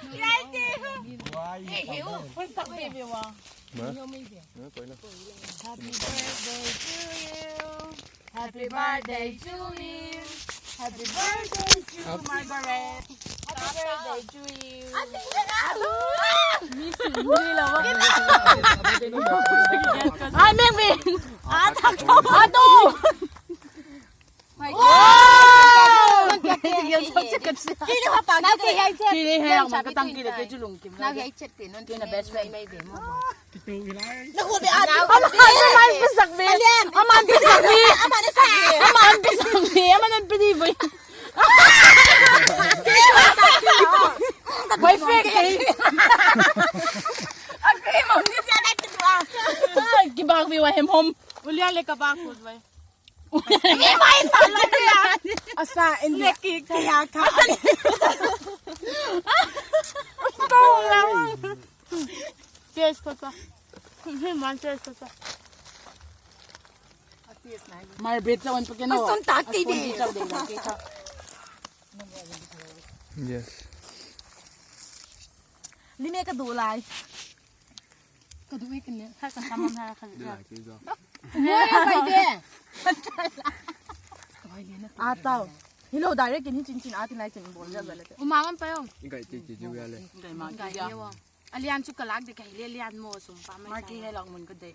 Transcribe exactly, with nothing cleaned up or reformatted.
Happy birthday to you. Happy birthday to me. Happy birthday to Margaret. Happy birthday to you. Miss Lily lah. Ai, Meng Vin. Aduh. Kei leh hei, man ka tang kei leh kei chu lungkim. Kei na best friend. Aman pisak mi. Aman pisak mi. Aman pisak mi. Aman pisak mi. Aman pisak mi. Boyfriend kei. Kibang mi wa hem hom. Ulia leh ka bang kut vai. Asa, en leh ki kaya ka. Taste ko sa. Man taste ko sa. Mar bread sa wan pa keno. Asun tak ti di. Yes. Lime ka duh lai. Ka duh i ken ne. Ka sa man ha ka. Ata. Hello, direct in hi chin chin atin lai chin bol ja bale. Uma man pa yong. Igai ti ti ju ya le. Igai ma ki ya. Alian chu ka lak de ka hi le lian mo sum pa mai. Marki he lak mun ka de.